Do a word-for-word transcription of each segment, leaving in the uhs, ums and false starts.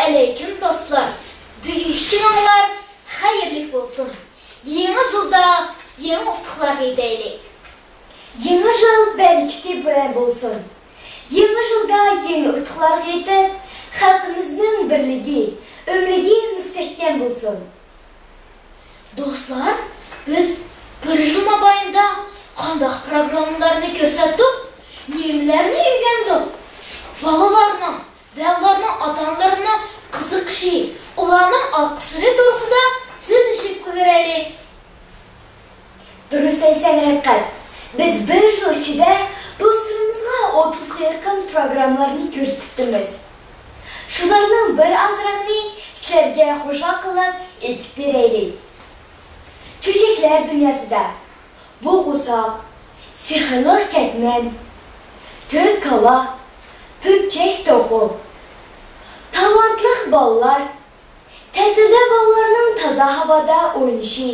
ئەلەيكۇم دوستلار، بۈگۈنكى كۈنۈڭلار خەيرلىك بولسۇن. يېڭى يىلدا يېڭى ئۇتۇقلارغا يېتەيلى. يېڭى يىل بەرىكىتى بىلەن بولسۇن. يېڭى يىلدا يېڭى ئۇتۇقلارغا يېتىپ، خەلقىمىزنىڭ بىرلىكى، ئۆملۈكى مۇستەھكەم بولسۇن. دوستلار، بىز بىر يىل مابەينىدە قانداق پروگراممىلارنى كۆرسەتتۇق، نېمىلەرنى ئۆگەندۇق؟ بالىلارنىڭ ۋە ئۇلارنىڭ ئاتا-ئانىلىرىنىڭ قىزىقىشى، ئۇلارنىڭ ئالقىشلىرى توغرىسىدا سۆزلىشىپ كۆرەيلى. دۇرۇس دەيسەن، رىپقەت. بىز بىر يىل ئىچىدە دوستلىرىمىزغا ئوتتۇزغا يېقىن پروگراممىلارنى كۆرسىتىپتىمىز. شۇلارنىڭ بىر ئازراقنى سىلەرگە خۇشال قىلىپ ئېيتىپ بېرەيلى. چۆچەكلەر دۇنياسىدا بوغۇزاق، سېھىرلىق كەتمەن، تۆت كالا، پۈپچەك توخۇ، تالانتلىق بالىلار، تەتىلدە بالىلارنىڭ تازا ھاۋادا ئوينىشى،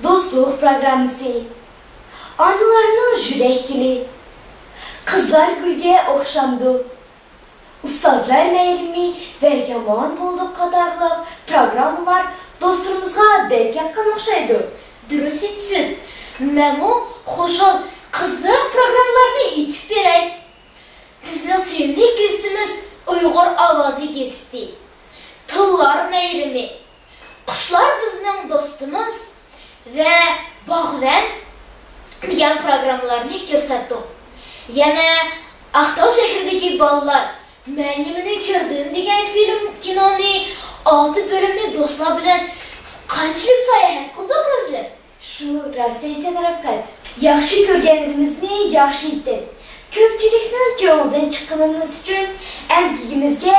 دوستلۇق پروگراممىسى، ئانىلارنىڭ يۈرەك گۈلى، قىزلار گۈلگە ئوخشامدۇ، ئۇستازلار مەيرىمى ۋە يامان بولدۇق قاتارلىق پروگراممىلار دوستلىرىمىزغا بەك ياققان ئوخشايدۇ. دۇرۇس ئېيتىسىز. مەنمۇ خۇشال قىزىق پروگراممىلارنى ئېيتىپ بېرەي. بىزنىڭ سۆيۈملۈك گېزىتىمىز ئۇيغۇر ئاۋازى گېزىتى، تىللار مەيرىمى، قۇشلار بىزنىڭ دوستىمىز ۋە باغۋەن دېگەن پروگراممىلارنى كۆرسەتتۇق. يەنە ئاقتاۋ شەھىرىدىكى بالىلار مەن نېمىنى كۆردۈم دېگەن فىلىم، كىنونى، ئالتە بۆلۈمنى دوستلار بىلەن قانچىلىك ساياھەت قىلدۇق، رۆزلى؟ شۇ راست دەيسەن، رىپقەت. ياخشى كۆرگەنلىرىمىزنى ياخشى ئېيتىپ، كۆپچىلىكنىڭ كۆڭلىدىن چىققىنىمىز ئۈچۈن ئەمگىكىمىزگە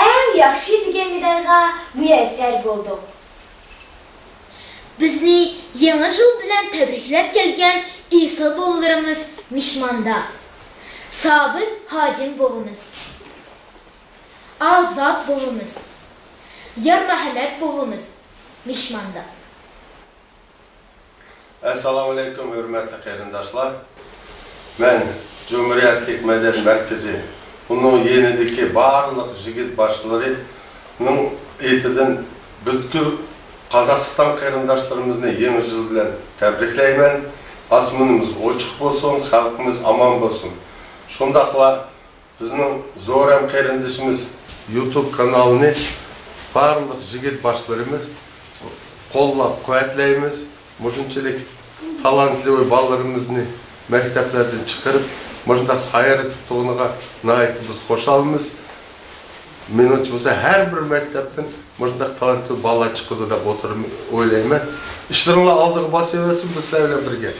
ئەڭ ياخشى دېگەن مېدالغا مۇيەسسەر بولدۇق. بىزنى يېڭى يىل بىلەن تەبرىكلەپ كەلگەن ئېسىل بوۋىلىرىمىز مېھماندا. سابىت ھاجىم بوۋىمىز، ئازات بوۋىمىز، يارمەھمەت بوۋىمىز مېھماندا. ئەسسالامۇئەلەيكۇم، ھۆرمەتلىك قېرىنداشلار! مەن جۇمھۇرىيەتلىك مەدەنىيەت مەركىزى، ئۇنىڭ يېنىدىكى بارلىق يىگىت باشلىرىنىڭ ئېتىدىن پۈتكۈل قازاقىستان قېرىنداشلىرىمىزنى يېڭى يىل بىلەن تەبرىكلەيمەن. ئاسمىنىمىز ئوچۇق بولسۇن، خەلقىمىز ئامان بولسۇن. شۇنداقلا بىزنىڭ زورەم قېرىندىشىمىز يۇتۇب كانالىنى بارلىق يىگىت باشلىرىمىز قوللاپ قۇۋۋەتلەيمىز. مۇشۇنچىلىك تالانتلىق بالىلىرىمىزنى مەكتەپلەردىن چىقىرىپ، مۇشۇنداق سايرىتىپ تۇرغىنىغا ناھايىتى بىز خۇشالمىز. مېنىڭچە بولسا، ھەر بىر مەكتەپتىن مۇشۇنداق تالانتلىق بالىلار چىقىدۇ دەپ ئولتۇرۇپ ئويلايمەن. ئىشلىرىڭلار ئالدىغا باسىۋەرسۇن، بىز سىلەر بىلەن بىرگە.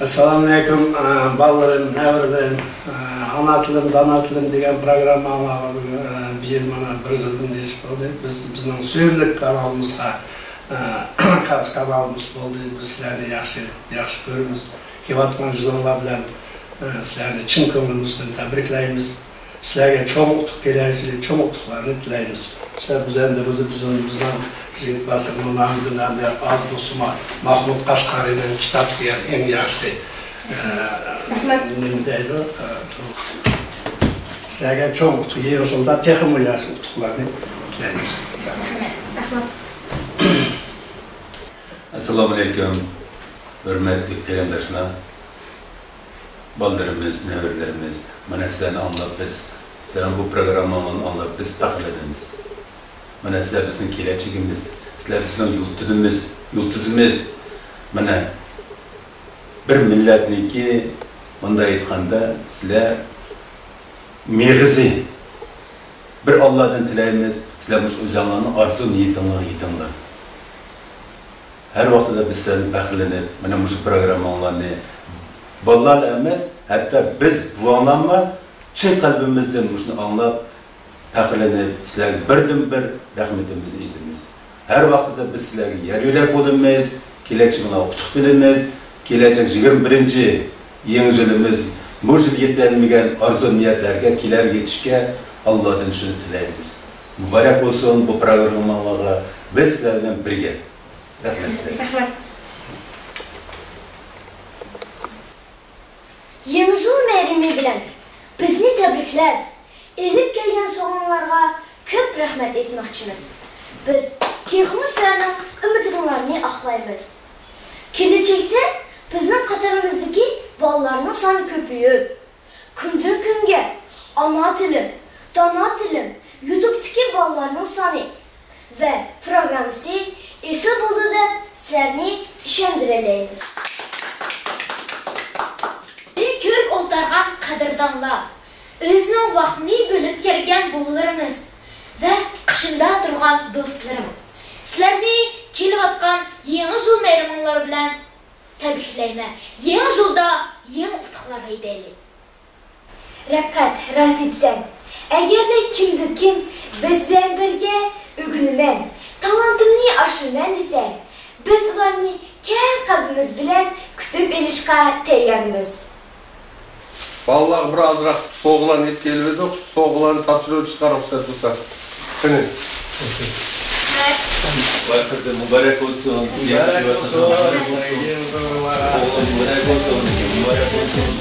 ئەسسالامۇئەلەيكۇم، ئە، بالىلىرىم، نەۋرىلىرىم، ئە، ئانا تىلىم، دانا تىلىم دېگەن پروگرامماڭلارغا بۈگۈن، ئە، بىر يىل، مانا، بىر يىلدىن ئېشىپ بولدى. بىز، بىزنىڭ سۆيۈملۈك كانالىمىزغا، ئە، كانالىمىز بولدى. بىز سىلەرنى ياخشى، ياخشى كۆرىمىز. كېلىۋاتقان يىلىڭلار بىلەن، ئە، سىلەرنى چىن كۆڭلىمىزدىن تەبرىكلەيمىز. سىلەرگە چوڭ ئۇتۇق كېلەر يىلى، چوڭ ئۇتۇقلارنى تىلەيمىز. سىلەر بىز ئەمدى بۇ، بىزنىڭ، بىزنىڭ يىگىت باشلىرىنىڭ نامىدىن ئەمدى ئاز بولسىمۇ مەھمۇد قەشقەرىنىڭ كىتاب دېگەن ئەڭ ياخشى، ئە، رەھمەت. نېمە دەيدۇ؟ ئە، سىلەرگە چوڭ ئۇتۇق، يېڭى يىلدا تېخىمۇ ياخشى ئۇتۇقلارنى تىلەيمىز. رەھمەت. ئەسسالامۇئەلەيكۇم، ھۆرمەتلىك قېرىنداشلار. بالىلىرىمىز، نەۋرىلىرىمىز، مانا سىلەرنى ئاڭلاپ بىز، سىلەرنىڭ بۇ پروگرامماڭلارنى ئاڭلاپ بىز پەخىرلىنىمىز. مانا سىلەر بىزنىڭ كېلەچىكىمىز، سىلەر بىزنىڭ يۇلتۇزىمىز، يۇلتۇزىمىز. مانا بىر مىللەتنىڭكى، مۇنداق ئېيتقاندا، سىلەر مېغىزى. بىر ئاللادىن تىلەيمىز، سىلەر مۇشۇ ئۆزۈڭلارنىڭ ئارزۇ نىيىتىڭلارغا يېتىڭلار. ھەر ۋاقتىدا بىز سىلەردىن پەخىرلىنىپ، مانا مۇشۇ پروگرامماڭلارنى بالىلارلا ئەمەس، ھەتتا بىز بوۋاڭلارمۇ چىن قەلبىمىزدىن مۇشۇنى ئاڭلاپ پەخىرلىنىپ، سىلەرگە بىردىنبىر رەھمىتىمىزنى ئېيتىمىز. ھەر ۋاقتىدا بىز سىلەرگە يار يۆلەك بولىمىز، كېلەچىكىڭلارغا ئۇتۇق تىلەيمىز، كېلەچەك يىگىرمە بىرىنچى يېڭى يىلىمىز، بۇ يىل يېتەلمىگەن ئارزۇ نىيەتلەرگە كېلەر يېتىشكە ئاللادىن شۇنى تىلەيمىز. مۇبارەك بولسۇن بۇ پروگرامماڭلارغا، بىز سىلەر بىلەن بىرگە. رەھمەت سىلەرگە. رەھمەت. يېڭى يىل مەيرىمى بىلەن بىزنى تەبرىكلەپ، ئېلىپ كەلگەن سوۋغىڭلارغا كۆپ رەھمەت ئېيتماقچىمىز. بىز تېخىمۇ سىلەرنىڭ ئۈمىدىڭلارنى ئاقلايمىز. كېلەچەكتە بىزنىڭ قاتارىمىزدىكى بالىلارنىڭ سانى كۆپىيىپ، كۈندىن-كۈنگە ئانا تىلىم، دانا تىلىم يۇتۇپتىكى بالىلارنىڭ سانى ۋە پىروگراممىسى ئېسىل بولىدۇ دەپ سىلەرنى ئىشەندۈرەلەيمىز. بىزنى كۆرۈپ ئولتۇرغان قەدىردانلار، ئۆزىنىڭ ۋاقتىنى بۆلۈپ كەلگەن بوۋىلىرىمىز ۋە قېشىمدا تۇرغان دوستلىرىم، سىلەرنى كېلىۋاتقان يېڭى يىل مەيرىمىڭلار بىلەن تەبرىكلەيمەن. يېڭى يىلدا يېڭى ئۇتۇقلارغا يېتەيلى. رەپقەت، راست ئېيتىسەن. ئەگەردە كىمدىن كىم بىز بىلەن بىرگە ئۆگىنىمەن، تالانتىمنى ئاشۇرىمەن دېسە، بىز ئۇلارنى كەڭ قەلبىمىز بىلەن كۈتۈپ ئېلىشقا تەييارمىز. بالىلارغا بىر ئازراق سوۋغىلارنى ئېلىپ كېلىۋىدۇق. شۇ سوۋغىلارنى تاپشۇرۇۋېتىشقا رۇخسەت قىلسا. قېنى. ۋاي قىزىم، مۇبارەك بولسۇن. مۇبارەك بولسۇن. مۇبارەك بولسۇن. مۇبارەك بولسۇن.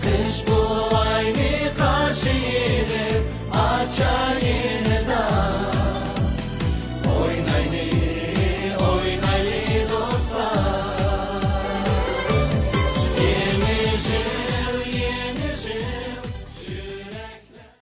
قىش بۇ ئاينى قارشى ئېلىپ، ئاچا يېنىدا. ئوينايلى، ئوينايلى دوستلار. يېڭى يىل، يېڭى يىل.